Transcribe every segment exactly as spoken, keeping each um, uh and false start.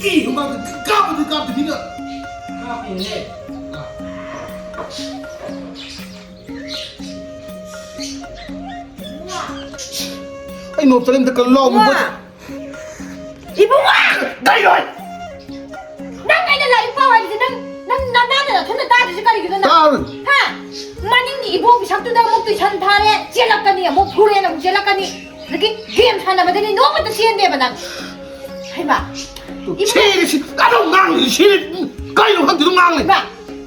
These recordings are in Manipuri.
ꯏ ꯃꯥ ꯀꯥꯞꯄꯗꯤ ꯀꯥꯞꯇꯕꯤꯗ꯫ ꯀꯥꯞꯄꯤꯅꯦ꯫ ꯑꯩ ꯅꯣꯞꯇꯅ ꯑꯝꯇ ꯀꯜꯂꯣ꯫ ꯏꯕꯨꯡꯉꯣ! ꯏꯕꯨꯡꯉꯣ! ꯀꯩꯅꯣ? ꯅꯪ ꯑꯩꯅ ꯂꯥꯏꯔꯤꯛ ꯄꯥꯎ ꯍꯥꯏꯕꯁꯦ ꯅꯪ, ꯅꯪ ꯅꯅꯥꯗ ꯅꯊꯨꯟꯗ ꯇꯥꯗ꯭ꯔꯤꯁꯦ ꯀꯔꯤꯒꯤꯅꯣ ꯅꯪ? ꯇꯥꯔꯣꯏ꯫ ꯍꯥ? ꯃꯅꯤꯡꯒꯤ ꯏꯕꯣꯛꯀꯤ ꯁꯛꯇꯨꯗ ꯑꯃꯨꯛ ꯇꯨꯏꯁꯟ ꯊꯥꯔꯦ, ꯆꯦꯜꯂꯛꯀꯅꯤ, ꯑꯃꯨꯛ ꯐꯨꯔꯦꯅ ꯑꯃꯨꯛ ꯆꯦꯜꯂꯛꯀꯅꯤ꯫ ꯑꯗꯒꯤ ꯒꯦꯝ ꯁꯥꯟꯅꯕꯗꯗꯤ ꯅꯣꯡꯃꯇ ꯆꯦꯟꯗꯦꯕ ꯅꯪ꯫ ꯍꯩꯃꯥ! ꯏꯕꯨꯡꯉꯣ! ꯁꯤꯔꯦ, ꯁꯤ-, ꯑꯗꯨꯝ ꯉꯥꯡꯂꯤ, ꯁꯤꯔꯦ꯫ ꯀꯩꯅꯣ ꯈꯪꯗꯦ, ꯑꯗꯨꯝ ꯉꯥꯡꯂꯤ꯫ ꯍꯩꯃꯥ!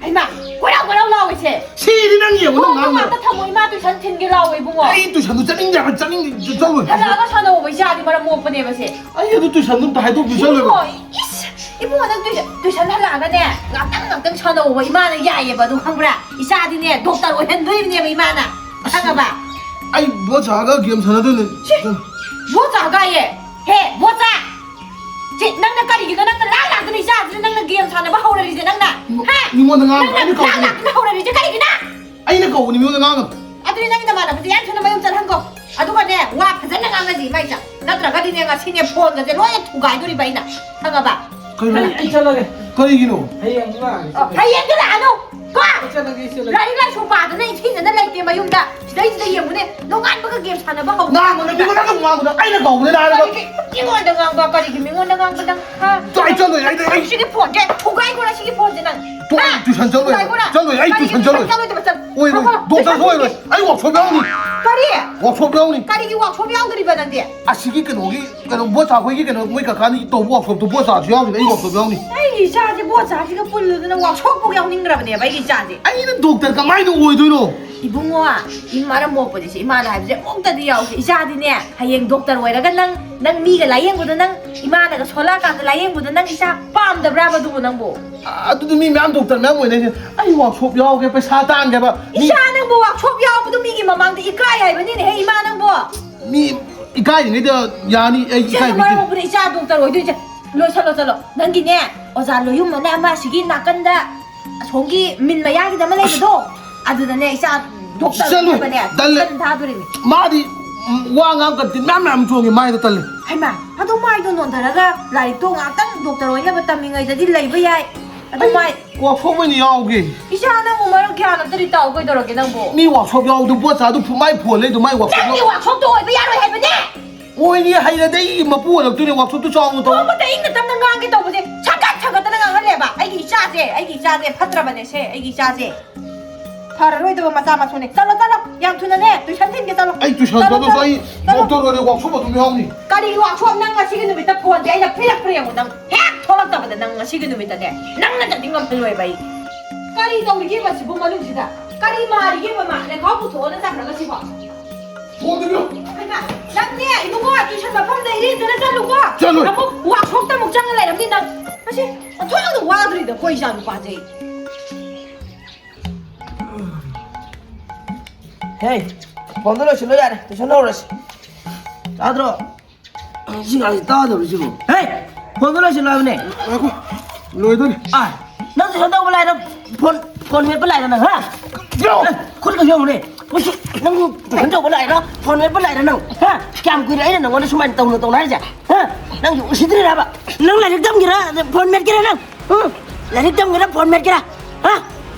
ꯍꯩꯃꯥ! ꯀꯣꯏꯔꯥꯎ ꯀꯣꯏꯔꯥꯎ ꯂꯥꯎꯋꯤꯁꯦ꯫ ꯁꯤꯗꯤ ꯅꯪ ꯌꯦꯡꯉꯨ, ꯅꯪ ꯐꯣꯟꯗꯣ ꯉꯥꯡꯕꯗꯣ꯫ ꯉꯥꯛꯇ ꯊꯝꯃꯣ, ꯏꯃꯥ ꯇꯨꯏꯁꯟ ꯊꯤꯟꯒꯦ ꯂꯥꯎꯋꯣ, ꯏꯕꯨꯡꯉꯣ꯫ ꯑꯩ ꯇꯨꯏꯁꯟꯗꯨ ꯆꯠꯅꯤꯡꯗꯦ ꯍꯥꯏꯕ, ꯆꯠꯅꯤꯡꯗꯦ, ꯆꯠꯂꯣꯏ꯫ ꯍꯜꯂꯛꯑꯒ ꯁꯥꯟꯅꯧꯕ, ꯏꯆꯥꯗꯤ ꯃꯔꯝ ꯃꯣꯛꯄꯅꯦꯕ ꯁꯦ꯫ ꯑꯩ ꯑꯗꯨ ꯇꯨꯏꯁꯟꯗꯨ ꯑꯝꯇ ꯍꯥꯏꯗꯣꯛꯄꯤꯌꯨ, ꯆꯠꯂꯣꯏꯕ꯫ ꯏꯕꯨꯡꯉꯣ, ꯏꯁ, ꯏꯕꯨꯡꯉꯣ, ꯅꯪ ꯇꯨꯏꯁꯟ, ꯇꯨꯏꯁꯟ ꯍꯜꯂꯛꯑꯒꯅꯦ, ꯉꯥꯛꯇꯪ ꯉꯥꯛꯇꯪ ꯁꯥꯟꯅꯧꯕ, ꯏꯃꯥꯅ ꯌꯥꯏꯌꯦꯕ ꯑꯗꯨ, ꯈꯪꯕ꯭ꯔꯥ? ꯏꯆꯥꯗꯤꯅꯦ, ꯗꯣꯛꯇꯔ ꯑꯣꯏꯍꯟꯗꯣꯏꯅꯦꯕ ꯏꯃꯥꯅ, ꯈꯪꯉꯕ? ꯑꯩ ꯕꯣꯆꯥꯒ ꯒꯦꯝ ꯁꯥꯟꯅꯗꯣꯏꯅꯦ꯫ ꯁꯤ, ꯕꯣꯆꯥꯒꯥꯏꯌꯦ? ꯍꯦ, ꯕꯣꯆꯥ! ꯁꯤ, ꯅꯪꯅ ꯀꯔꯤꯒꯤꯅꯣ? ꯅꯪꯅ ꯂꯥꯛ ꯂꯥꯛꯇꯅ ꯏꯆꯥꯁꯤꯗ ꯅꯪꯅ ꯒꯦꯝ ꯁꯥꯟꯅꯕ ꯍꯧꯔꯔꯤꯁꯦ, ꯅꯪꯅ? ꯍꯥ? ꯃꯤꯉꯣꯟꯗ ꯉꯥꯡꯒꯅꯨ, ꯅꯪꯅ ꯑꯩꯅ ꯂꯥꯛ ꯀꯧꯕꯅꯦ꯫ ꯂꯥꯛꯇꯅ ꯍꯧꯔꯔꯤꯁꯦ ꯀꯔꯤꯒꯤꯅꯣ? ꯑꯩꯅ ꯀꯧꯕꯅꯦ, ꯃꯤꯉꯣꯟꯗ ꯉꯥꯡꯒꯅꯨ꯫ ꯑꯗꯨꯗꯤ ꯅꯪꯒꯤ ꯅꯃꯥꯟꯅꯕꯁꯦ ꯌꯥꯝ ꯊꯨꯅ ꯃꯌꯨꯝ ꯆꯠꯍꯟꯈꯣ꯫ ꯑꯗꯨꯒꯅꯦ, ꯋꯥ ꯐꯖꯅ ꯉꯥꯡꯅꯁꯤ ꯏꯕꯥꯏꯁꯦ꯫ ꯅꯠꯇ꯭ꯔꯒꯗꯤꯅꯦ, ꯉꯁꯤꯅꯦ ꯐꯣꯟꯒꯁꯦ ꯂꯣꯏꯅ ꯊꯨꯒꯥꯏꯗꯣꯔꯤꯕ ꯑꯩꯅ꯫ ꯈꯪꯉꯕ? ꯀꯩꯅꯣ? ꯑꯩ, ꯑꯩ ꯆꯠꯂꯒꯦ꯫ ꯀꯔꯤꯒꯤꯅꯣ? ꯍꯌꯦꯡ ꯑꯃꯨꯛ ꯂꯥꯛꯑꯒꯦ, ꯑꯣ, ꯆꯠꯂꯒꯦ꯫ ꯍꯌꯦꯡꯗꯤ ꯂꯥꯛꯑꯅꯨ꯫ ꯀꯣ? ꯑꯩ ꯆꯠꯂꯒꯦ, ꯑꯩ ꯆꯠꯂꯒꯦ꯫ ꯂꯥꯏꯔꯤꯛ ꯂꯥꯏꯁꯨ ꯄꯥꯗꯅ ꯏꯊꯤꯟꯗꯅ ꯂꯩꯇꯦ ꯃꯌꯨꯝꯗ꯫ ꯁꯤꯗꯩꯁꯤꯗ ꯌꯦꯡꯉꯨꯅꯦ, ꯅꯣꯡꯉꯥꯟꯕꯒ ꯒꯦꯝ ꯁꯥꯟꯅꯕ ꯍꯧꯅ꯫ ꯉꯥꯡꯒꯅꯨ, ꯃꯤꯉꯣꯟꯗ ꯑꯗꯨꯝ ꯉꯥꯡꯒꯅꯨ꯫ ꯑꯩꯅ ꯀꯧꯕꯅꯦ ꯅꯥꯔꯒ꯫ ꯀꯔꯤꯒꯤ ꯃꯤꯉꯣꯟꯗ ꯉꯥꯡꯕ? ꯀꯔꯤꯒꯤ ꯃꯤꯉꯣꯟꯗ ꯉꯥꯡꯕ ꯅꯪ? ꯍꯥ? ꯇꯣ, ꯑꯩ ꯆꯠꯂꯣꯏ, ꯑꯩ, ꯑꯩ ꯁꯤꯒꯤ ꯐꯣꯟꯁꯦ ꯊꯨꯒꯥꯏꯈꯣꯔꯥ, ꯁꯤꯒꯤ ꯐꯣꯟꯁꯦ ꯅꯪ? ꯇꯣ, ꯑꯩ ꯍꯥ? ꯇꯨꯏꯁꯟ ꯆꯠꯂꯣꯏ꯫ ꯊꯨꯒꯥꯏꯈꯣꯔꯥ? ꯆꯠꯂꯣꯏ, ꯑꯩ ꯀꯔꯤꯒꯤ ꯇꯨꯏꯁꯟ ꯆꯠꯂꯣꯏ꯫ ꯆꯠꯂꯣꯏꯗꯕ? ꯆꯠ-, ꯑꯣꯏꯔꯣꯏ, ꯊꯣꯛꯈ꯭ꯔꯣ꯫ ꯗꯣꯛꯇꯔꯁꯨ ꯑꯣꯏꯔꯣꯏ꯫ ꯑꯩ ꯋꯥꯛꯁꯣꯞ ꯌꯥꯎꯅꯤ꯫ ꯀꯔꯤ? ꯋꯥꯛꯁꯣꯞ ꯌꯥꯎꯅꯤ꯫ ꯀꯔꯤꯒꯤ ꯋꯥꯛꯁꯣꯞ ꯌꯥꯎꯗꯣꯔꯤꯕ ꯅꯪꯗꯤ? ꯑꯁꯤꯒꯤ ꯀꯩꯅꯣꯒꯤ, ꯀꯩꯅꯣ, ꯕꯣꯆꯥ ꯈꯣꯏꯒꯤ ꯀꯩꯅꯣ, ꯃꯣꯏ ꯀꯀꯥꯅ ꯇꯧꯕ ꯋꯥꯛꯁꯣꯞꯇꯣ ꯕꯣꯆꯥꯁꯨ ꯌꯥꯎꯗꯣꯏꯅꯦ, ꯑꯩ ꯋꯥꯛꯁꯣꯞ ꯌꯥꯎꯅꯤ꯫ ꯑꯩꯒꯤ ꯏꯆꯥꯁꯦ ꯕꯣꯆꯥꯁꯤꯒ ꯄꯨꯜꯂꯨꯗꯅ ꯋꯥꯛꯁꯣꯞꯄꯨ ꯌꯥꯎꯅꯤꯡꯗ꯭ꯔꯕꯅꯦꯕ ꯑꯩꯒꯤ ꯏꯆꯥꯁꯦ꯫ ꯑꯩꯅ ꯗꯣꯛꯇꯔ ꯀꯃꯥꯏꯅ ꯑꯣꯏꯗꯣꯏꯅꯣ? ꯏꯕꯨꯡꯉꯣ, ꯏꯃꯥꯅ ꯃꯣꯛꯄꯗꯤ ꯁꯤ ꯏꯃꯥꯅ ꯍꯥꯏꯕꯁꯦ ꯑꯃꯨꯛꯇꯗꯤ ꯌꯥꯎꯁꯦ꯫ ꯏꯆꯥꯗꯤꯅꯦ, ꯍꯌꯦꯡ ꯗꯣꯛꯇꯔ ꯑꯣꯏꯔꯒ ꯅꯪ, ꯅꯪ ꯃꯤꯒ ꯂꯥꯌꯦꯡꯕꯗꯣ, ꯅꯪ ꯏꯃꯥꯅꯒ ꯁꯣꯂꯛꯑꯀꯥꯟꯗ ꯂꯥꯌꯦꯡꯕꯗꯣ ꯅꯪ ꯏꯆꯥ ꯄꯥꯝꯗꯕ꯭ꯔꯥꯕ ꯑꯗꯨꯕꯨ ꯅꯪꯕꯨ? ꯑꯗꯨꯗꯤ ꯃꯤ ꯃꯌꯥꯝ ꯗꯣꯛꯇꯔ ꯃꯌꯥꯝ ꯑꯣꯏꯅꯩꯁꯦ꯫ ꯑꯩ ꯋꯥꯛꯁꯣꯞ ꯌꯥꯎꯒꯦ, ꯄꯩꯁꯥ ꯇꯥꯟꯒꯦꯕ꯫ ꯃꯤ ꯏꯆꯥ ꯅꯪꯕꯨ ꯋꯥꯛꯁꯣꯞ ꯌꯥꯎꯕꯗꯣ ꯃꯤꯒꯤ ꯃꯃꯥꯡꯗ ꯏꯀꯥꯏ ꯍꯥꯏꯕꯅꯤꯅꯦꯍꯦ, ꯏꯃꯥ ꯅꯪꯕꯨ꯫ ꯃꯤ ꯏꯀꯥꯏꯔꯤꯉꯩꯗ ꯌꯥꯅꯤ, ꯑꯩ ꯏꯆꯦ, ꯏꯀꯥꯏꯕꯤꯗꯦ꯫ ꯃꯔꯝ ꯃꯣꯛꯄꯗ ꯏꯆꯥ ꯗꯣꯛꯇꯔ ꯑꯣꯏꯗꯣꯏꯁꯦ꯫ ꯂꯣꯏꯁꯜꯂꯣ, ꯆꯠꯂꯣ꯫ ꯅꯪꯒꯤꯅꯦ, ꯑꯣꯖꯥ ꯂꯣꯌꯨꯝ ꯑꯅ ꯑꯃ ꯑꯁꯤꯒꯤ ꯅꯥꯀꯟꯗ, ꯑꯁꯣꯝꯒꯤ ꯃꯤꯟ ꯃꯌꯥꯒꯤꯗ ꯑꯃ ꯂꯩꯕꯗꯣ, ꯑꯗꯨꯗꯅꯦ ꯏꯆꯥ ꯗꯣꯛꯇꯔ ꯆꯠꯂꯣꯏ, ꯑꯣꯏꯅꯕꯅꯦ ꯇꯜꯂꯦ꯫ ꯇꯨꯏꯁꯟ ꯊꯥꯗꯣꯔꯤꯅꯤ꯫ ꯃꯥꯗꯤ ꯎꯝ, ꯋꯥ ꯉꯥꯡ ꯀꯟꯇꯤꯟ ꯃꯌꯥꯝ ꯃꯌꯥꯝ ꯆꯣꯡꯉꯤ ꯃꯥꯏꯗ ꯇꯜꯂꯦ꯫ ꯍꯩꯃꯥ, ꯑꯗꯨ ꯃꯥꯏꯗꯣ ꯅꯣꯟꯊꯔꯒ ꯂꯥꯏꯔꯤꯛꯇꯣ ꯉꯥꯛꯇꯪ ꯗꯣꯛꯇꯔ ꯑꯣꯏꯅꯕ ꯇꯝꯃꯤꯉꯩꯗꯗꯤ ꯂꯩꯕ ꯌꯥꯏ꯫ ꯑꯗꯨ ꯃꯥꯏ ꯋꯥꯛꯁꯣꯞ ꯑꯣꯏꯅ ꯌꯥꯎꯒꯦ꯫ ꯏꯆꯥ, ꯅꯪꯕꯨ ꯃꯔꯝ ꯀꯌꯥ ꯅꯠꯇ꯭ꯔꯤ ꯇꯥꯎ ꯀꯩꯗꯧꯔꯒꯦ ꯅꯪꯕꯨ? ꯃꯤ ꯋꯥꯛꯁꯣꯞ ꯌꯥꯎꯗ ꯄꯣꯠ ꯆꯥꯗꯨ ꯐꯨ-, ꯃꯥꯏ ꯐꯣꯜꯂꯦ ꯑꯗꯨ ꯃꯥꯏ ꯋꯥꯛꯁꯣꯞ ꯅꯪꯒꯤ ꯌꯥꯎ-, ꯋꯥꯛꯁꯣꯞꯇꯣ ꯑꯣꯏꯕ ꯌꯥꯔꯣꯏ ꯍꯥꯏꯕꯅꯦ꯫ ꯑꯣꯏꯅꯤ ꯍꯩꯔꯗꯤ ꯑꯩꯒꯤ ꯃꯄꯨ ꯑꯣꯏꯔꯛꯇꯣꯏꯅꯦ ꯋꯥꯛꯁꯣꯞꯇꯨ ꯆꯥꯎꯅ ꯇꯧ꯫ ꯅꯣꯡꯃꯇ ꯏꯪꯅ ꯇꯞꯅ ꯉꯥꯡꯒꯦ ꯇꯧꯕꯁꯦ ꯁꯥꯒꯠ ꯁꯥꯒꯠꯇꯅ ꯉꯥꯡꯍꯜꯂꯦꯕ꯫ ꯑꯩꯒꯤ ꯏꯆꯥꯁꯦ, ꯑꯩꯒꯤ ꯏꯆꯥꯁꯦ ꯐꯠꯇ꯭ꯔꯕꯅꯦ ꯁꯦ, ꯑꯩꯒꯤ ꯏꯆꯥꯁꯦ꯫ ꯐꯔꯔꯣꯏꯗꯕ ꯃꯆꯥ ꯃꯁꯨꯅꯦ꯫ ꯆꯠꯂꯣ, ꯆꯠꯂꯣ꯫ ꯌꯥꯝ ꯊꯨꯅꯅꯦ, ꯇꯨꯏꯁꯟ ꯊꯤꯟꯒꯦ ꯆꯠꯂꯣ꯫ ꯑꯩ ꯇꯨꯏꯁꯟ ꯆꯠꯂꯣ, ꯆꯠꯂꯣ, ꯆꯠꯂꯣ꯫ ꯑꯩ ꯆꯠꯂꯣ꯫ ꯗꯣꯛꯇꯔ ꯑꯣꯏꯔꯦ, ꯋꯥꯛꯁꯣꯞ ꯑꯗꯨꯝ ꯌꯥꯎꯅꯤ꯫ ꯀꯔꯤ ꯋꯥꯛꯁꯣꯞ? ꯅꯪ ꯉꯁꯤꯒꯤ ꯅꯨꯃꯤꯠꯇ ꯐꯣꯟꯁꯦ ꯑꯩꯅ ꯄꯤꯔꯛꯄ꯭ꯔꯥ ꯌꯦꯡꯉꯨ ꯅꯪ꯫ ꯍꯦꯛ ꯊꯣꯛꯂꯛꯇꯕꯗ ꯅꯪ ꯉꯁꯤꯒꯤ ꯅꯨꯃꯤꯠꯇꯅꯦ꯫ ꯅꯪ ꯅꯠꯇ꯭ꯔꯗꯤ ꯉꯝꯍꯜꯂꯣꯏꯕ ꯑꯩ꯫ ꯀꯔꯤ ꯇꯧꯔꯤꯒꯦꯕ ꯁꯤꯕꯨ ꯃꯅꯨꯡꯁꯤꯗ? ꯀꯔꯤ ꯃꯥꯔꯤꯒꯦꯕ ꯃꯥ? ꯂꯩꯈꯥꯎ ꯄꯨꯊꯣꯛꯑꯣ ꯅꯆꯥꯈ꯭ꯔꯒ ꯁꯤꯕꯣ꯫ ꯐꯣꯟꯗꯨ ꯄꯤꯔꯛꯑꯣ꯫ ꯍꯩꯃꯥ, ꯅꯪꯅꯦ, ꯏꯕꯨꯡꯉꯣ, ꯇꯨꯏꯁꯟ ꯃꯐꯝꯗ ꯏꯔꯦꯟꯖꯅ ꯆꯠꯂꯨꯀꯣ꯫ ꯆꯠꯂꯣꯏ꯫ ꯑꯃꯨꯛ ꯋꯥꯛꯁꯣꯞꯇ ꯑꯃꯨꯛ ꯆꯪꯉ ꯂꯩꯔꯝꯅꯤ ꯅꯪ꯫ ꯃꯁꯤ ꯑꯣꯟꯊꯣꯛꯅ ꯋꯥꯗꯣꯔꯤꯗ ꯑꯩꯈꯣꯏ ꯏꯆꯥ ꯅꯨꯄꯥꯁꯦ꯫ ꯍꯦ, ꯐꯣꯟꯗꯣ ꯂꯣꯏꯁꯤꯜꯂꯣ ꯌꯥꯔꯦ, ꯇꯨꯏꯁꯟ ꯍꯧꯔꯁꯤ꯫ ꯇꯥꯗ꯭ꯔꯣ? ꯁꯤ ꯉꯥꯡꯁꯤ ꯇꯥꯗꯕ꯭ꯔꯣ ꯁꯤꯕꯨ? ꯍꯦ, ꯐꯣꯟꯗꯣ ꯂꯣꯏꯁꯤꯜꯂꯣ ꯍꯥꯏꯕꯅꯦ꯫ ꯉꯥꯏꯈꯣ, ꯂꯣꯏꯗꯣꯔꯦ꯫ ꯑꯥ, ꯅꯪ ꯇꯨꯏꯁꯟ ꯇꯧꯕ ꯂꯥꯏꯔꯣ? ꯐꯣꯟ, ꯐꯣꯟ ꯃꯦꯠꯄ ꯂꯥꯏꯔꯣ ꯅꯪ, ꯍꯥ? ꯌꯣ! ꯑꯦ, ꯈꯨꯠꯀ ꯌꯣꯡꯉꯨꯅꯦ꯫ ꯃꯁꯤ ꯅꯪꯕꯨ ꯇꯨꯏꯁꯟ ꯇꯧꯕ ꯂꯥꯏꯔꯣ? ꯐꯣꯟ ꯃꯦꯠꯄ ꯂꯥꯏꯔꯣ ꯅꯪ? ꯍꯥ? ꯀꯌꯥꯝ ꯀꯨꯏꯔꯦ ꯑꯩꯅ ꯅꯪꯉꯣꯟꯗ ꯁꯨꯃꯥꯏꯅ ꯇꯧꯅ ꯇꯧꯅ ꯍꯥꯏꯔꯤꯁꯦ? ꯍꯥ? ꯅꯪꯁꯨ ꯎꯁꯤꯠꯇ꯭ꯔꯤꯔꯕ? ꯅꯪ ꯂꯥꯏꯔꯤꯛ ꯇꯝꯒꯦꯔꯥ? ꯐꯣꯟ ꯃꯦꯠꯀꯦꯔꯥ ꯅꯪ? ꯎꯝ? ꯂꯥꯏꯔꯤꯛ ꯇꯝꯒꯦꯔꯥ ꯐꯣꯟ ꯃꯦꯠꯀꯦꯔꯥ? ꯍꯥ?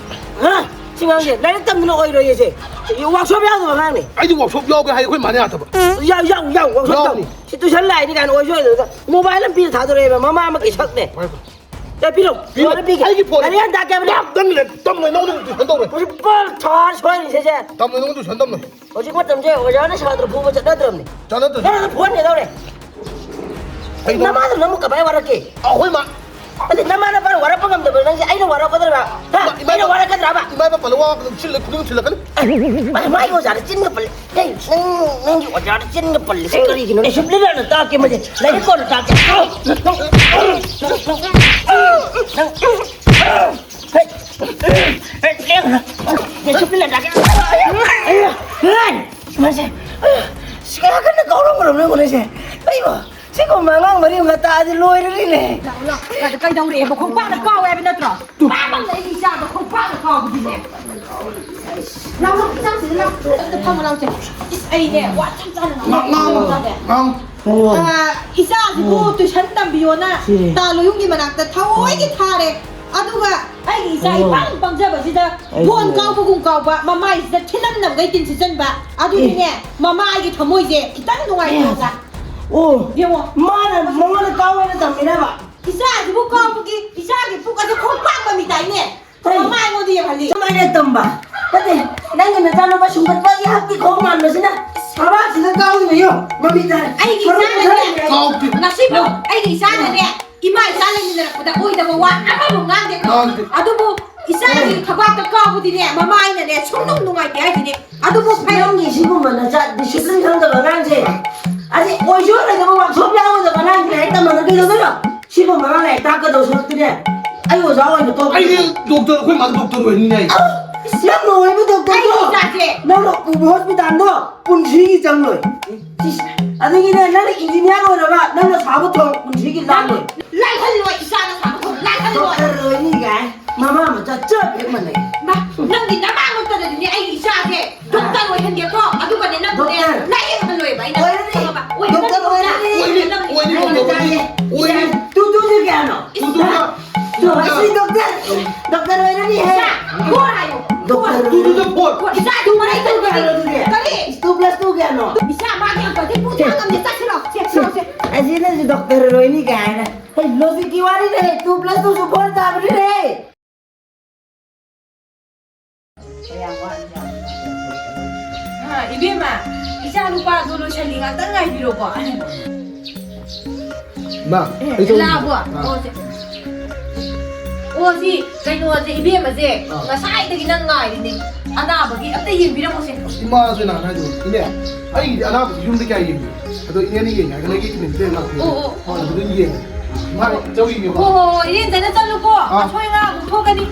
ꯍꯥ? ꯁꯤ ꯉꯥꯡꯁꯦ ꯂꯥꯏꯔꯤꯛ ꯇꯝꯗꯅ ꯑꯣꯏꯔꯣꯏꯌꯦ ꯁꯦ꯫ ꯋꯥꯛꯁꯣꯞ ꯌꯥꯎꯗꯕ ꯑꯉꯥꯡꯅꯦ꯫ ꯑꯩꯗꯤ ꯋꯥꯛꯁꯣꯞ ꯌꯥꯎꯒꯦ ꯍꯥꯏ ꯑꯩꯈꯣꯏ ꯃꯥꯅ ꯌꯥꯗꯕ꯫ ꯌꯥꯎ, ꯌꯥꯎ, ꯌꯥꯎ, ꯋꯥꯛꯁꯣꯞ ꯌꯥꯎ꯫ ꯌꯥꯎꯅꯤ꯫ ꯁꯤ ꯇꯨꯏꯁꯟ ꯂꯥꯛꯏꯅꯤ ꯀꯥꯏꯅ ꯑꯣꯏꯁꯨ ꯑꯣꯏꯗꯅ ꯃꯣꯕꯥꯏꯜ ꯑꯃ ꯄꯤꯔ ꯊꯥꯗꯣꯔꯛꯑꯦꯕ ꯃꯃꯥ ꯑꯃꯒꯤ ꯁꯛꯅꯦ꯫ ꯍꯣꯏ, ꯍꯣꯏ꯫ ꯑꯦ, ꯄꯤꯔꯣ꯫ ꯄꯤꯔꯣ꯫ ꯂꯣꯏꯔ ꯄꯤꯒꯦ꯫ ꯑꯩꯒꯤ ꯐꯣꯟ꯫ ꯂꯥꯏꯔꯤꯛ ꯌꯥꯝ ꯇꯥꯛꯀꯦ ꯍꯥꯏꯕꯅꯦ꯫ ꯇꯞ, ꯅꯪ ꯂꯥꯏꯔꯤꯛ ꯇꯝꯃꯣꯏ, ꯅꯪ ꯑꯗꯨꯝ ꯇꯨꯏꯁꯟ ꯇꯧꯔꯣꯏ꯫ ꯍꯧꯖꯤꯛ ꯄꯨꯔꯥ ꯊꯥ ꯁꯣꯏꯔꯤꯁꯦ ꯁꯦ꯫ ꯇꯝꯃꯣꯏ, ꯅꯪ ꯇꯨꯏꯁꯟ ꯇꯝꯃꯣꯏ꯫ ꯍꯧꯖꯤꯛ ꯃꯇꯝꯁꯦ ꯑꯣꯖꯥꯅ ꯁꯥꯇ꯭ꯔ ꯐꯨꯕ ꯆꯠꯅꯗ꯭ꯔꯕꯅꯤ꯫ ꯆꯠꯅꯗ꯭ꯔꯕꯅꯤ꯫ ꯅꯪ ꯐꯣꯟ ꯀꯩꯗꯧꯔꯦ? ꯀꯩꯗꯧꯔꯦ? ꯅꯃꯥꯗꯣ ꯅꯪꯕꯨ ꯀꯃꯥꯏ ꯋꯥꯔꯛꯀꯦ? ꯑꯩꯈꯣꯏ ꯃꯥ꯫ ꯑꯗꯨ ꯅꯃꯥ ꯅꯄꯥꯅ ꯋꯥꯔꯛꯄ ꯉꯝꯗꯕ ꯅꯪꯁꯦ ꯑꯩꯅ ꯋꯥꯔꯛꯀꯗ꯭ꯔꯕ? ꯍꯥ? ꯏꯃꯥ, ꯏꯃꯥ, ꯑꯩꯅ ꯋꯥꯔꯛꯀꯗ꯭ꯔꯕ? ꯏꯃꯥ ꯏꯄꯥ ꯄꯜꯂ ꯋꯥ ꯁꯤꯜꯂ ꯈꯨꯗꯤꯡ ꯊꯤꯜꯂꯛꯀꯅꯤ꯫ ꯃꯥꯏ, ꯃꯥꯏꯒꯤ ꯑꯣꯖꯥꯗ ꯆꯤꯟꯒ ꯄꯜꯂꯦ꯫ ꯑꯦ, ꯅꯪ, ꯅꯪꯒꯤ ꯑꯣꯖꯥꯗ ꯆꯤꯟꯒ ꯄꯜꯂꯤꯁꯦ ꯀꯔꯤꯒꯤꯅꯣ? ꯗꯤꯁꯤꯄ꯭ꯂꯤꯟ ꯍꯥꯟꯅ ꯇꯥꯛꯀꯦ ꯃꯁꯦ꯫ ꯂꯥꯏꯔꯤꯛ ꯀꯣꯟꯅ ꯇꯥꯛꯀꯦ꯫ ꯅꯪ, ꯅꯪ, ꯅꯪ, ꯅꯪ, ꯍꯦ, ꯍꯦ, ꯂꯦꯡꯒꯅꯨ꯫ ꯗꯤꯁꯤꯄ꯭ꯂꯤꯟ ꯍꯥꯟꯅ ꯇꯥꯛꯀꯦ꯫ ꯃꯁꯦ, ꯁꯤ ꯀꯌꯥ ꯀꯟꯅ ꯀꯥꯎꯔꯝꯒꯅꯣ ꯅꯪ ꯀꯣꯂꯦꯖꯁꯦ? ꯑꯩꯕꯣ, ꯁꯤꯒꯨꯝꯕ ꯑꯉꯥꯡ ꯃꯔꯤ ꯑꯃ ꯇꯥꯛꯑꯗꯤ ꯂꯣꯏꯔꯅꯤꯅꯦ꯫ ꯂꯥꯛꯑꯣ, ꯂꯥꯛꯑꯣ꯫ ꯀꯩꯗꯧꯔꯛꯑꯦꯕ? ꯈꯣꯡꯄꯥꯛꯅ ꯀꯥꯎꯋꯦ ꯍꯥꯏꯕ ꯅꯠꯇ꯭ꯔꯣ? ꯄꯥꯕ ꯂꯩ ꯏꯆꯥꯗꯣ ꯈꯣꯡꯄꯥꯛꯅ ꯀꯥꯎꯕꯗꯤꯅꯦ꯫ ꯂꯥꯎ, ꯂꯥꯎ, ꯏꯆꯥꯁꯤꯗ ꯂꯥꯎ꯫ ꯑꯝꯇ ꯐꯝꯃꯨ ꯂꯥꯎꯁꯦ꯫ ꯏꯁ, ꯑꯩꯅꯦ, ꯋꯥ ꯌꯥꯝ ꯆꯥꯅ ꯉꯥꯡ-, ꯉꯥꯡ-, ꯉꯥꯡ-, ꯉꯥꯡ-, ꯉꯥꯡ-, ꯉꯥꯡ-, ꯉꯥꯡ-, ꯑ, ꯏꯆꯥꯁꯤꯕꯨ ꯎꯝ꯫ ꯇꯨꯏꯁꯟ ꯇꯝꯕꯤꯌꯣꯅ ꯁꯤ꯫ ꯇꯥ ꯂꯣꯌꯨꯝꯒꯤ ꯃꯅꯥꯛꯇ ꯊꯑꯣꯏꯒꯤ ꯊꯥꯔꯦ꯫ ꯑꯗꯨꯒ ꯑꯩꯒꯤ ꯏꯆꯥ ꯑꯣ꯫ ꯏꯄꯪ ꯄꯪꯖꯕꯁꯤꯗ ꯑꯩꯁꯨ ꯕꯣꯟ ꯀꯥꯎꯕꯒꯨꯝ ꯀꯥꯎꯕ, ꯃꯃꯥꯏꯁꯤꯗ ꯊꯤꯅꯝ ꯅꯝꯒꯩ ꯇꯤꯟ ꯁꯤꯠꯆꯟꯕ꯫ ꯑꯗꯨꯒꯤꯅꯦ, ꯑꯦ꯫ ꯃꯃꯥꯒꯤ ꯊꯃꯣꯏꯁꯦ ꯈꯤꯇꯪ ꯅꯨꯡꯉꯥꯏꯇꯦ ꯑꯦ꯫ ꯑꯣꯖꯥ꯫ ꯑꯣ꯫ ꯌꯦꯡꯉꯣ꯫ ꯃꯥꯅ ꯃꯉꯣꯟꯗ ꯀꯥꯎ ꯍꯥꯏꯅ ꯇꯝꯃꯤꯔꯕ? ꯏꯆꯥꯁꯤꯕꯨ ꯀꯥꯎꯕꯒꯤ ꯏꯆꯥꯒꯤ ꯄꯨꯛ ꯑꯗꯨ ꯈꯣꯡ ꯄꯥꯛꯄ ꯃꯤ ꯇꯥꯏꯅꯦ꯫ ꯀꯩ? ꯃꯃꯥ ꯑꯩꯉꯣꯟꯗ ꯌꯦꯡꯍꯜꯂꯤ꯫ ꯀꯃꯥꯏꯅ ꯇꯝꯕ? ꯅꯠꯇꯦ, ꯅꯪꯒꯤ ꯅꯆꯥꯅꯨꯄꯥ ꯁꯨꯝꯕꯠꯄꯒꯤ ꯍꯛꯀꯤ ꯈꯣꯡ ꯃꯥꯟꯕꯁꯤꯅ ꯊꯕꯥꯛꯁꯤꯗ ꯀꯥꯎꯔꯤꯕ ꯌꯣ, ꯃꯃꯤ ꯇꯥꯔꯦ꯫ ꯑꯩꯒꯤ ꯃꯃꯤ ꯏꯆꯥꯅꯅꯦ, ꯇꯥꯔꯦ꯫ ꯀꯥꯎꯗꯦ꯫ ꯉꯁꯤꯐꯥꯎ ꯑꯩꯒꯤ ꯏꯆꯥꯅꯅꯦ, ꯏꯃꯥ ꯏꯆꯥ ꯂꯩꯃꯤꯟꯅꯔꯛꯄꯗ ꯑꯣꯏꯗꯕ ꯋꯥ ꯑꯃꯐꯥꯎ ꯉꯥꯡꯗꯦꯀꯣ꯫ ꯉꯥꯡꯗꯦ꯫ ꯑꯗꯨꯕꯨ ꯏꯆꯥꯒꯤ ꯊꯕꯥꯛꯇ ꯀꯥꯎꯕꯗꯤꯅꯦ, ꯃꯃꯥ ꯑꯩꯅꯅꯦ ꯁꯨꯡꯅꯨꯡ ꯅꯨꯡꯉꯥꯏꯇꯦ ꯍꯥꯏꯁꯤꯅꯦ꯫ ꯑꯗꯨꯕꯨ ꯐꯩ꯫ ꯅꯪꯒꯤ ꯁꯤꯒꯨꯝꯕ ꯅꯆꯥ discipline ꯈꯪꯗꯕ ꯑꯉꯥꯡꯁꯦ, ꯑꯁꯤ ꯑꯣꯏꯁꯨ ꯑꯣꯏꯔꯣꯏꯗꯕ workshop ꯌꯥꯎꯔꯣꯏꯗꯕ ꯑꯉꯥꯡꯁꯦ ꯂꯥꯏꯔꯤꯛ ꯇꯝꯍꯟꯅꯕ ꯀꯩꯗꯧꯗꯣꯏꯅꯣ? ꯁꯤꯒꯨꯝꯕ ꯑꯉꯥꯡ ꯂꯥꯏꯔꯤꯛ ꯇꯥꯛꯀꯗꯧ ꯁꯔꯨꯛꯇꯨꯅꯦ, ꯑꯩ ꯑꯣꯖꯥ ꯑꯣꯏꯅ ꯇꯣꯛ-, ꯑꯩꯗꯤ ꯗꯣꯛꯇꯔ, ꯑꯩꯈꯣꯏ ꯃꯥꯗꯤ ꯗꯣꯛꯇꯔ ꯑꯣꯏꯍꯟꯅꯤꯡꯉꯦ꯫ ꯑꯁ, ꯌꯥꯝ ꯅꯨꯡꯉꯥꯏꯕ ꯗꯣꯛꯇꯔꯗꯣ꯫ ꯑꯩꯒꯤ ꯏꯆꯥꯁꯦ꯫ ꯅꯪꯅ ꯄꯨꯕ ꯍꯣꯁꯄꯤꯇꯥꯜꯗꯣ ꯄꯨꯟꯁꯤꯒꯤ ꯆꯪꯂꯣꯏ꯫ ꯁꯤꯁ, ꯑꯗꯒꯤꯅꯦ, ꯅꯪꯅ ꯏꯟꯖꯤꯅꯤꯌꯥꯔ ꯑꯣꯏꯔꯕ, ꯅꯪꯅ ꯁꯥꯕ ꯊꯣꯡ ꯄꯨꯟꯁꯤꯒꯤ ꯂꯥꯜꯂꯣꯏ꯫ ꯂꯥꯜꯍꯜꯂꯣꯏ, ꯏꯆꯥꯅ ꯁꯥꯕ ꯊꯣꯡ ꯂꯥꯜꯍꯜꯂꯣꯏ꯫ ꯗꯣꯛꯇꯔ ꯑꯣꯏꯅꯤ ꯀꯥꯏ, ꯃꯃꯥ ꯃꯆꯥ ꯆꯞ ꯍꯦꯛ ꯃꯥꯟꯅꯩ꯫ ꯃꯥ, ꯅꯪꯗꯤ ꯅꯃꯥ ꯅꯠꯇꯗꯅꯅꯦ ꯑꯩꯒꯤ ꯏꯆꯥꯁꯦ ꯗꯣꯛꯇꯔ ꯑꯣꯏꯍꯟꯒꯦꯀꯣ, ꯑꯗꯨꯒꯅꯦ ꯅꯪꯕꯨꯅꯦ ꯗꯣꯛꯇꯔ ꯂꯥꯏꯌꯦꯡꯍꯜꯂꯣꯏꯕ ꯑꯩꯅ꯫ ꯑꯣꯏꯔꯅꯤ꯫ ꯈꯪꯉꯕ? ꯑꯣꯏꯍꯜꯂꯣꯏ꯫ ꯗꯣꯛꯇꯔ ꯑꯣꯏꯔꯅꯤ꯫ ꯑꯣꯏꯅꯤ, ꯑꯣꯏꯅꯤ, ꯗꯣꯛꯇꯔ ꯑꯣꯏꯅꯤ꯫ ꯑꯣꯏꯅꯤ꯫ ꯇꯨ ꯇꯨꯁꯦ ꯀꯌꯥꯅꯣ? ꯏꯁ꯫ ꯇꯨ ꯇꯨꯅ ꯇꯨ ꯑꯁꯤ ꯗꯣꯛꯇꯔ, ꯗꯣꯛꯇꯔ ꯑꯣꯏꯔꯅꯤ ꯍꯦ꯫ ꯏꯁ, ꯒꯣꯔ ꯍꯥꯏꯌꯣ꯫ ꯗꯣꯛꯇꯔ꯫ ꯇꯨ ꯇꯨꯅ ꯐꯣꯔ꯫ ꯏꯆꯥ ꯑꯗꯨ ꯃꯔꯩ ꯇꯧꯒꯅꯨ꯫ ꯀꯌꯥꯅꯣ ꯑꯗꯨꯗꯤ? ꯀꯔꯤ? ꯇꯨ ꯄ꯭ꯂꯁ ꯇꯨ ꯀꯌꯥꯅꯣ? ꯏꯆꯥ ꯃꯥꯒꯤ ꯑꯪꯀꯁꯦ ꯄꯨꯊꯥꯡ ꯑꯃꯗꯤ ꯆꯠꯁꯤꯜꯂꯣ꯫ ꯁꯦ, ꯁꯦ, ꯁꯦ꯫ ꯑꯁꯤꯅꯁꯨ ꯗꯣꯛꯇꯔ ꯑꯣꯏꯅꯤ ꯀꯥꯏꯅ꯫ ꯍꯩ, ꯂꯣꯖꯤꯛꯀꯤ ꯋꯥꯔꯤꯅꯦ꯫ ꯇꯨ ꯄ꯭ꯂꯁ ꯇꯨꯁꯨ ꯐꯣꯔ ꯇꯥꯕꯅꯤꯅꯦ꯫ ꯍꯥ, ꯏꯕꯦꯝꯃ, ꯏꯆꯥ ꯅꯨꯄꯥꯗꯣ ꯂꯣꯏꯁꯜꯂꯤ, ꯉꯥꯛꯇꯪ ꯉꯥꯏꯕꯤꯔꯣꯀꯣ꯫ ꯏꯃꯥ, ꯑꯦ, ꯑꯩ ꯆꯧ ꯂꯥꯛꯑꯕꯣ? ꯑꯥ꯫ ꯑꯣ, ꯁꯦ꯫ ꯑꯣ, ꯁꯤ ꯀꯩꯅꯣꯁꯦ, ꯏꯕꯦꯝꯃꯁꯦ ꯑꯥ꯫ ꯉꯁꯥꯏꯗꯒꯤ ꯅꯪ ꯉꯥꯏꯔꯤꯅꯦ꯫ ꯑꯅꯥꯕꯒꯤ ꯑꯝꯇ ꯌꯦꯡꯕꯤꯔꯝꯃꯣꯁꯦ꯫ ꯏꯃꯥꯁꯨ ꯅꯍꯥꯟ ꯍꯥꯏꯗꯣ, ꯏꯅꯦ, ꯑꯩꯒꯤꯗꯤ ꯑꯅꯥꯕꯁꯤ ꯌꯨꯝꯗ ꯀꯌꯥ ꯌꯦꯡꯗꯦ꯫ ꯑꯗꯣ ꯏꯅꯦꯅ ꯌꯦꯡꯉꯦ ꯍꯥꯏꯔꯒ ꯅꯪꯒꯤ ꯀ꯭ꯂꯤꯅꯤꯛꯇ ꯂꯥꯛꯄꯤꯌꯨ꯫ ꯑꯣ, ꯑꯣ꯫ ꯍꯣꯏ, ꯑꯗꯨꯗ ꯌꯦꯡꯉꯦ꯫ ꯃꯥ ꯆꯧꯔꯤꯅꯦꯕ꯫ ꯍꯣ, ꯍꯣ, ꯍꯣ, ꯏꯅꯦ, ꯐꯖꯅ ꯆꯠꯂꯨꯀꯣ꯫ ꯑꯥ꯫ ꯑꯁꯣꯏ ꯑꯉꯥꯝ ꯑꯃꯨꯛ ꯊꯣꯛꯀꯅꯤ꯫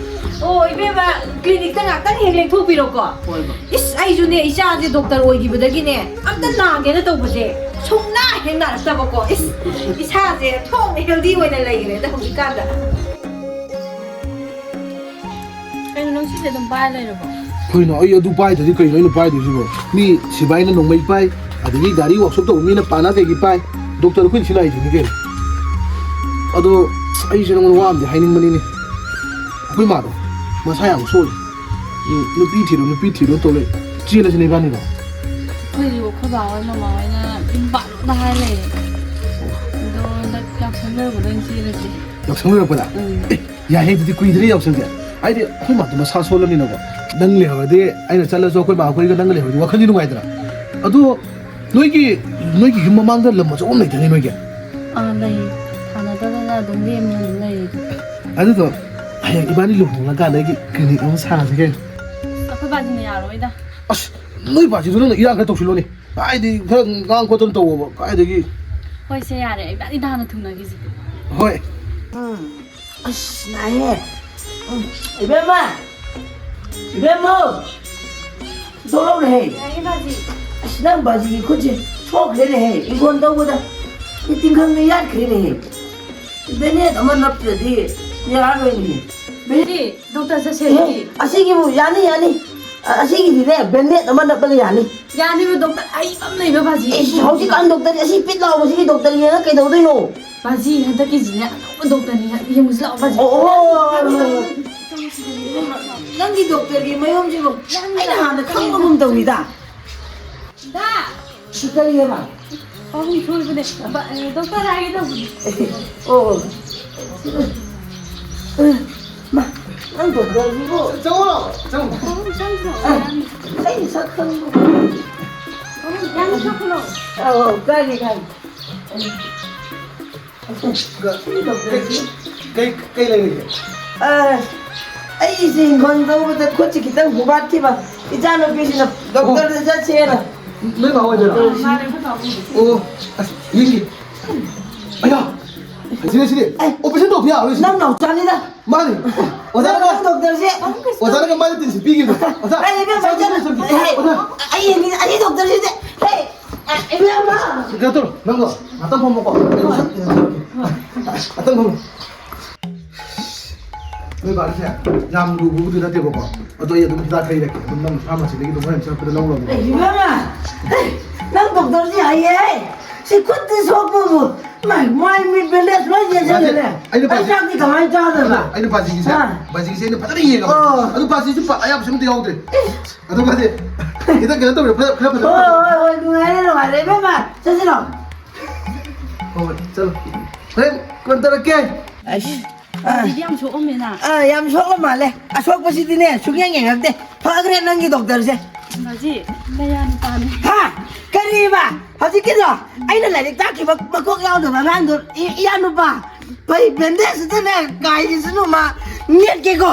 ꯑꯣ, ꯏꯕꯦꯝꯃ, ꯀ꯭ꯂꯤꯅꯤꯛꯇ ꯉꯥꯛꯇꯪ ꯍꯦꯛ ꯂꯦꯡꯊꯣꯛꯄꯤꯔꯣꯀꯣ꯫ ꯍꯣꯏ, ꯏꯃꯥ꯫ ꯏꯁ, ꯑꯩꯁꯨꯅꯦ, ꯏꯆꯥꯁꯦ ꯗꯣꯛꯇꯔ ꯑꯣꯏꯈꯤꯕꯗꯒꯤꯅꯦ, ꯑꯝꯇ ꯅꯥꯒꯦꯅ ꯇꯧꯕꯁꯦ ꯁꯨꯡꯅꯥ ꯍꯦꯛ ꯅꯥꯔꯛꯇꯕꯀꯣ꯫ ꯏꯁ, ꯏꯁꯥꯁꯦ ꯊꯣꯡꯅ healthy ꯑꯣꯏꯅ ꯂꯩꯈ꯭ꯔꯦꯗ ꯍꯧꯖꯤꯛꯀꯥꯟꯗ꯫ ꯀꯩꯅꯣ, ꯅꯪ ꯁꯤꯁꯦ ꯑꯗꯨꯝ ꯄꯥꯏꯔ ꯂꯩꯔꯕꯣ? ꯀꯩꯅꯣ, ꯑꯩ ꯑꯗꯨ ꯄꯥꯏꯗ꯭ꯔꯗꯤ ꯀꯩꯅꯣ ꯑꯩꯅ ꯄꯥꯏꯗꯣꯏꯁꯤꯕꯣ? ꯃꯤ ꯁꯤꯕꯥꯏꯅ ꯅꯣꯡꯃꯩ ꯄꯥꯏ, ꯑꯗꯒꯤ ꯒꯥꯔꯤ ꯋꯥꯛꯁꯣꯞ ꯇꯧꯕ ꯃꯤꯅ ꯄꯥꯅ ꯀꯩꯒꯤ ꯄꯥꯏ, ꯗꯣꯛꯇꯔ ꯑꯩꯈꯣꯏꯅ ꯁꯤ ꯂꯥꯛꯏꯁꯤꯅꯤ ꯀꯩꯅꯣ꯫ ꯑꯗꯣ ꯑꯩꯁꯦ ꯅꯉꯣꯟꯗ ꯋꯥ ꯑꯃꯗꯤ ꯍꯥꯏꯅꯤꯡꯕꯅꯤꯅꯦ꯫ ꯑꯩꯈꯣꯏ ꯃꯥꯗꯣ ꯃꯁꯥ ꯌꯥꯝ ꯁꯣꯜꯂꯤ꯫ ꯎꯝ, ꯅꯨꯄꯤ ꯊꯤꯔꯣ, ꯅꯨꯄꯤ ꯊꯤꯔꯣ ꯇꯧ ꯂꯩ꯫ ꯆꯦꯜꯂꯁꯤꯅꯦ ꯏꯕꯥꯅꯤꯗꯣ꯫ ꯑꯩꯈꯣꯏꯁꯨ ꯑꯩꯈꯣꯏ ꯕꯥ ꯍꯣꯏ ꯃꯃꯥ ꯍꯣꯏꯅ ꯌꯨꯝ ꯄꯥꯜꯂꯣꯅ ꯍꯥꯏ ꯂꯩꯌꯦ꯫ ꯑꯗꯣ ꯍꯟꯗꯛ ꯌꯥꯎꯁꯪ ꯂꯣꯏꯔꯛꯄꯗ ꯑꯣꯏꯅ ꯆꯦꯜꯂꯁꯦ꯫ ꯌꯥꯎꯁꯪ ꯂꯣꯏꯔꯛꯄꯗ? ꯎꯝ꯫ ꯑꯦ, ꯌꯥꯏꯍꯦ, ꯑꯗꯨꯗꯤ ꯀꯨꯏꯗ꯭ꯔꯦ ꯌꯥꯎꯁꯪꯁꯦ꯫ ꯍꯥꯏꯗꯤ ꯑꯩꯈꯣꯏ ꯃꯥꯗꯣ ꯃꯁꯥ ꯁꯣꯜꯂꯕꯅꯤꯅꯀꯣ, ꯅꯪ ꯂꯩꯍꯧꯔꯗꯤ, ꯑꯩꯅ ꯆꯠꯂꯁꯨ ꯑꯩꯈꯣꯏ ꯃꯥ ꯍꯣꯏꯒ ꯅꯪꯒ ꯂꯩꯍꯧꯔꯗꯤ ꯋꯥꯈꯜꯗꯤ ꯅꯨꯡꯉꯥꯏꯗꯅ꯫ ꯑꯗꯣ ꯅꯣꯏꯒꯤ, ꯅꯣꯏꯒꯤ ꯌꯨꯝ ꯃꯃꯥꯡꯗ ꯂꯝ ꯑꯆꯧꯕ ꯑꯃ ꯂꯩꯗꯥꯏꯅꯦ ꯅꯣꯏꯒꯤ? ꯑꯥ, ꯂꯩ꯫ ꯊꯥꯅꯗꯗꯅ ꯑꯗꯨꯝ ꯂꯦꯝꯅ ꯑꯗꯨꯝ ꯂꯩꯔꯤꯗꯣ꯫ ꯑꯗꯨꯗꯣ ꯍꯌꯦꯡ ꯏꯕꯥꯅꯤ ꯂꯨꯍꯣꯡꯉꯀꯥꯟꯗ ꯑꯩꯒꯤ ꯀ꯭ꯂꯤꯅꯤꯛ ꯑꯃ ꯁꯥꯔꯁꯤ ꯀꯩꯅꯣ꯫ ꯑꯩꯈꯣꯏ ꯕꯥꯖꯤꯅ ꯌꯥꯔꯣꯏꯗ꯫ ꯑꯁ, ꯅꯣꯏ ꯕꯥꯖꯤꯗꯣ ꯅꯪꯅ ꯏꯔꯥꯡ ꯈꯔ ꯇꯧꯁꯤꯜꯂꯣꯅꯦ꯫ ꯍꯥꯏꯗꯤ ꯈꯔ ꯉꯥꯡ ꯈꯣꯠꯇꯅ ꯇꯧꯋꯣꯕ꯫ ꯀꯥꯏꯗꯒꯤ? ꯍꯣꯏ, ꯁꯦ, ꯌꯥꯔꯦ꯫ ꯏꯕꯥꯅꯤ ꯍꯥꯟꯅ ꯊꯨꯡꯅꯈꯤꯁꯤ꯫ ꯍꯣꯏ꯫ ꯎꯝ꯫ ꯑꯁ, ꯅꯥꯏꯍꯦ꯫ ꯎꯝ꯫ ꯏꯕꯦꯝꯃ! ꯏꯕꯦꯝꯃ! ꯊꯣꯛꯂꯛꯎꯅꯦꯍꯦ꯫ ꯌꯥꯏꯌꯦ, ꯕꯥꯖꯤ꯫ ꯑꯁ, ꯅꯪ ꯕꯥꯖꯤꯒꯤ ꯈꯨꯠꯁꯦ ꯁꯣꯛꯈ꯭ꯔꯦꯅꯦꯍꯦ, ꯏꯪꯈꯣꯜ ꯇꯧꯕꯗ꯫ ꯃꯤ ꯇꯤꯡꯈꯪꯅ ꯌꯥꯠꯈ꯭ꯔꯦꯅꯦꯍꯦ꯫ ꯕꯦꯅꯦꯠ ꯑꯃ ꯅꯞꯇ꯭ꯔꯗꯤ ꯌꯥꯔꯔꯣꯏꯅꯦꯍꯦ꯫ ꯕꯦꯅꯦꯠ ꯁꯤ ꯗꯣꯛꯇꯔ ꯆꯠꯁꯦ ꯑꯦ, ꯑꯗꯨꯗꯤ꯫ ꯑꯁꯤꯒꯤꯕꯨ ꯌꯥꯅꯤ, ꯌꯥꯅꯤ꯫ ꯑ-, ꯑꯁꯤꯒꯤꯗꯤꯅꯦ, ꯕꯦꯟꯗꯦꯠ ꯑꯃ ꯅꯞꯄꯒ ꯌꯥꯅꯤ꯫ ꯌꯥꯅꯤꯕ ꯗꯣꯛꯇꯔ, ꯑꯍꯩꯕ ꯑꯃ ꯂꯩꯕ ꯕꯥꯖꯤ꯫ ꯑꯦ, ꯍꯧꯖꯤꯛꯀꯥꯟ ꯗꯣꯛꯇꯔꯁꯦ ꯑꯁꯤ ꯄꯤꯠ ꯂꯥꯎꯕꯁꯤꯒꯤ ꯗꯣꯛꯇꯔ ꯌꯦꯡꯉ ꯀꯩꯗꯧꯗꯣꯏꯅꯣ? ꯕꯥꯖꯤ, ꯍꯟꯗꯛꯀꯤꯁꯤꯅꯦ ꯑꯅꯧꯕ ꯗꯣꯛꯇꯔꯅꯤ, ꯌꯦꯡꯉꯨꯁꯤ ꯂꯥꯛꯑꯣ ꯕꯥꯖꯤ꯫ ꯑꯣ, ꯑꯣ, ꯑꯣ, ꯑꯣ, ꯑꯣ꯫ ꯅꯪꯒꯤ ꯗꯣꯛꯇꯔꯒꯤ ꯃꯌꯨꯝꯁꯤꯕꯨ ꯑꯩꯅ ꯍꯥꯟꯅ ꯈꯪꯕꯒꯨꯝ ꯇꯧꯏꯗ꯫ ꯗꯥ! ꯁꯤ ꯀꯔꯤ ꯍꯥꯏꯕ? ꯄꯥꯕꯨꯡ ꯁꯣꯏꯕꯅꯦ꯫ ꯕ-, ꯑꯦ, ꯗꯣꯛꯇꯔ ꯍꯥꯏꯒꯦ ꯇꯧꯕꯅꯦ꯫ ꯑꯣ꯫ ꯃꯥ, ꯅꯪ ꯗꯣꯛꯇꯔꯁꯤꯕꯨ? ꯆꯪꯉꯣ, ꯆꯪꯉꯣ꯫ ꯄꯥꯕꯨꯡ ꯆꯪꯈ꯭ꯔꯣ꯫ ꯑꯦ, ꯑꯩ ꯁꯛ ꯈꯪꯕ꯫ ꯄꯥꯕꯨꯡ ꯌꯥꯝ ꯁꯛꯈ꯭ꯔꯣ꯫ ꯑꯧ, ꯑꯧ, ꯀꯥꯏꯒꯦ, ꯀꯥꯏꯒꯦ꯫ ꯀ-, ꯀꯩ, ꯀꯩ, ꯀꯩ ꯂꯩꯔꯒꯦ? ꯑ, ꯑꯩꯁꯦ ꯍꯤꯡꯒꯣꯜ ꯇꯧꯕꯗ ꯈꯨꯠꯁꯦ ꯈꯤꯇꯪ ꯍꯨꯕꯥꯠꯈꯤꯕ꯫ ꯏꯆꯥꯅꯨꯄꯤꯁꯤꯅ ꯗꯣꯛꯇꯔꯗ ꯆꯠꯁꯦꯅ꯫ ꯅꯣꯏ ꯃꯥ ꯑꯣꯏꯗꯣꯏꯔꯣ? ꯑ, ꯃꯥꯅꯦ, ꯑꯩꯈꯣꯏ ꯃꯥ ꯑꯣꯏꯗꯣꯏꯅꯦ꯫ ꯑꯣ, ꯑꯁ, ꯌꯦꯡꯒꯦ꯫ ꯑꯌꯥ! ꯁꯤꯗ, ꯁꯤꯗ꯫ ꯑꯦ꯫ ꯑꯣꯄꯔꯦꯁꯟ ꯇꯧꯕ ꯌꯥꯔꯣꯏ ꯁꯤꯗ꯫ ꯅꯪ ꯅꯥꯎꯆꯥꯅꯤꯗ꯫ ꯃꯥꯅꯦ꯫ ꯑꯣꯖꯥꯅꯒ, ꯅꯪ ꯗꯣꯛꯇꯔꯁꯦ꯫ ꯑꯣꯖꯥꯅꯒ ꯃꯥꯅ ꯇꯤꯟꯁꯤ ꯄꯤꯈꯤꯕꯗꯣ꯫ ꯑꯣꯖꯥ, ꯑꯩ ꯏꯕꯦꯝꯃ, ꯁꯣꯝ ꯆꯠꯂꯨ, ꯆꯠꯂꯨ꯫ ꯁꯣꯝ ꯆꯠꯂꯨ꯫ ꯑꯦ, ꯑꯣꯖꯥ꯫ ꯑꯩ ꯌꯦꯡꯉꯤ, ꯑꯩ ꯗꯣꯛꯇꯔꯁꯤꯗꯤ꯫ ꯍꯦ! ꯑꯦ, ꯏꯕꯦꯝꯃ! ꯀꯩꯅꯣ ꯇꯧꯔꯣ, ꯅꯪꯗꯣ ꯉꯥꯛꯇꯪ ꯐꯝꯃꯣꯀꯣ꯫ ꯑꯩ ꯉꯥꯛꯇꯪ ꯐꯝꯃꯣ꯫ ꯉꯥꯛꯇꯪ ꯐꯝꯃꯣ꯫ ꯅꯣꯏ ꯕꯥꯁꯦ ꯌꯥꯝ ꯂꯨꯕꯕꯨꯗꯤ ꯅꯠꯇꯦꯕꯀꯣ, ꯑꯗꯣ ꯑꯩ ꯑꯗꯨꯝ ꯍꯤꯗꯥꯛ ꯂꯩꯔꯛꯀꯦ, ꯑꯗꯨꯝ ꯅꯪ ꯐꯥꯔꯃꯥꯁꯤꯗꯒꯤ ꯑꯗꯨꯝ ꯍꯣꯔꯦꯟ ꯆꯠꯄꯗ ꯂꯧꯔꯣ꯫ ꯑꯦ, ꯏꯕꯦꯝꯃ, ꯑꯦ, ꯅꯪ ꯗꯣꯛꯇꯔꯁꯤ ꯍꯩꯌꯦ꯫ ꯁꯤ ꯈꯨꯠꯇꯤ ꯁꯣꯛꯄꯕꯨ, ꯃꯥꯏ, ꯃꯥꯏ ꯃꯤꯠ ꯕꯦꯟꯗꯦꯖ ꯂꯣꯏ ꯌꯦꯡꯁꯤꯜꯂꯦ꯫ ꯑꯩꯅ ꯑꯩ ꯄꯥꯖꯤ-, ꯆꯥꯛꯇꯤ ꯀꯃꯥꯏꯅ ꯆꯥꯗꯣꯏꯕ? ꯑꯩꯅ ꯄꯥꯖꯤꯒꯤꯁꯦ, ꯑꯥ꯫ ꯄꯥꯖꯤꯒꯤꯁꯦ ꯑꯩꯅ ꯐꯖꯅ ꯌꯦꯡꯉꯕ꯫ ꯑꯣ꯫ ꯑꯗꯨ ꯄꯥꯖꯤꯁꯨ ꯄ-, ꯑꯌꯥꯕꯁꯨ ꯑꯝꯇ ꯌꯥꯎꯗ꯭ꯔꯦ꯫ ꯑꯗꯨ ꯃꯥꯁꯦ ꯈꯤꯇꯪ ꯀꯩꯅꯣ ꯇꯧꯔꯦ, ꯐꯖ-, ꯈꯔ ꯐꯖꯅ ꯍꯣꯏ, ꯍꯣꯏ, ꯍꯣꯏ, ꯅꯨꯡꯉꯥꯏꯔꯦ, ꯅꯨꯡꯉꯥꯏꯔꯦ, ꯏꯕꯦꯝꯃ, ꯆꯠꯁꯤꯔꯣ? ꯍꯣꯏ, ꯍꯣꯏ, ꯆꯠꯂꯣ꯫ ꯍꯣꯔꯦꯟ ꯀꯣꯟ ꯇꯧꯔꯛꯀꯦ꯫ ꯑꯩꯁ, ꯑꯥ꯫ ꯍꯧꯖꯤꯛꯇꯤ ꯌꯥꯝ ꯁꯣꯛꯑꯝꯃꯦꯅ꯫ ꯑꯥ, ꯌꯥꯝ ꯁꯣꯛꯑ ꯃꯥꯜꯂꯦ꯫ ꯑꯁꯣꯛꯄꯁꯤꯗꯤꯅꯦ, ꯁꯨꯡꯌꯦꯡ ꯌꯦꯡꯉꯛꯇꯦ꯫ ꯐꯈ꯭ꯔꯦ ꯅꯪꯒꯤ ꯗꯣꯛꯇꯔꯁꯦ꯫ ꯃꯁꯤ ꯅꯌꯥ ꯅꯨꯄꯥꯅꯦ꯫ ꯍꯥ? ꯀꯔꯤꯕ? ꯍꯧꯖꯤꯛꯀꯤꯗꯣ ꯑꯩꯅ ꯂꯥꯏꯔꯤꯛ ꯇꯥꯛꯈꯤꯕ ꯃꯀꯣꯛ ꯌꯥꯎꯗꯕ ꯑꯉꯥꯡꯗꯣ, ꯏ-, ꯏꯌꯥ ꯅꯨꯄꯥ꯫ ꯐꯩ, ꯕꯦꯟꯗꯦꯖꯇꯨꯗꯅꯦ, ꯀꯥꯏꯒꯤꯁꯅꯨ ꯃꯥ꯫ ꯅꯦꯠꯀꯦꯀꯣ꯫